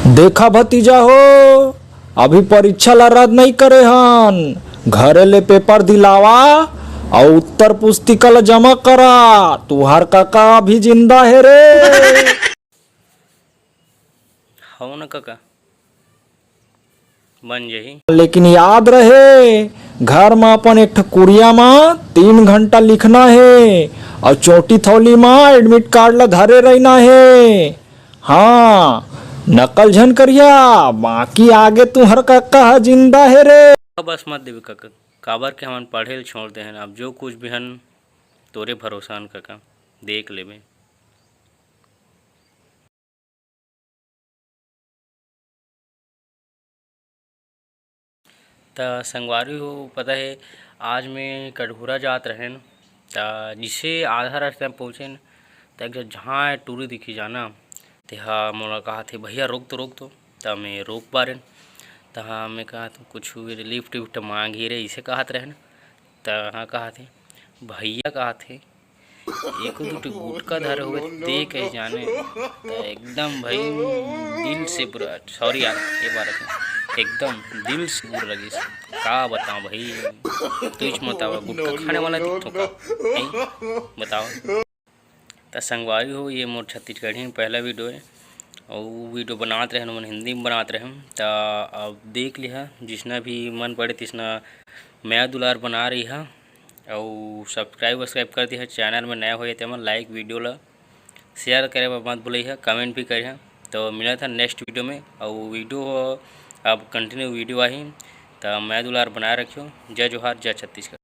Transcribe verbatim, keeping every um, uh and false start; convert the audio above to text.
देखा भतीजा हो, अभी परीक्षा ला रद्द नई करे हन, घरे ले पेपर दिलावा अउ उत्तर पुस्तिका ला जमा करा, तुहार काका अभी जिंदा हे रे। हव न काका, बन जही। लेकिन याद रहे, घर म अपन एक ठो कुरिया म तीन घंटा लिखना हे अउ चोटी थौली म एडमिट कार्ड ला धरे रहिना हे। हाँ, नकल झन करिया, बाकी आगे तुहर काका ह जिंदा हे रे। बस मत देबे काका, काबर के हमन पढ़े ल छोड़ दे हन। अब जो कुछ भी हन, तोरे भरोसा हन काका, देख लेबे। त संगवारी हो, पता हे, आज मैं कटघोरा जात रहेन, त जिसे आधा रास्ता में पहुँचेन, त एक झन झांय टूरी दिखी जाना, तेहा मोला कहा थे, "भैया, रोक तो, रोक तो।" त मैं रोक पारेन, त हाँ, मैं कहा थे, "कुछ लिफ्ट विफ्ट मांगी रे," इसे कहत रहेन, त हाँ, कहा थे, "भैया," कहा थे, एको दू ठो गुटका धरे होवे, ते कही जाने, त एकदम भाई दिल से बुरा, सॉरी यार, एक बार रखें, एकदम दिल से बुरा लगिस। का बताओ भाई, तुझ बतावा, गुटका खाने वाला दिखथों का? हैं? बताओ। त संगवारी हो, ये मोर छत्तीसगढ़ी में पहला वीडियो है, अउ वीडियो बनात रहेन, मन हिंदी में बनात रहेन, त अब देख लिहा, जिसना भी मन पड़े तिसना मया दुलार बना रही है। अउ subscribe वब्सक्राइब कर दिहा, channel में नया होए तेमन like, वीडियो ला share करे बर मत भूलइहा, comment भी करिहा। तो मिलत हन next वीडियो में, अउ वीडियो अब continue वीडियो आही, त मया दुलार बनाए रखियो। जय जोहार, जय छत्तीसगढ़।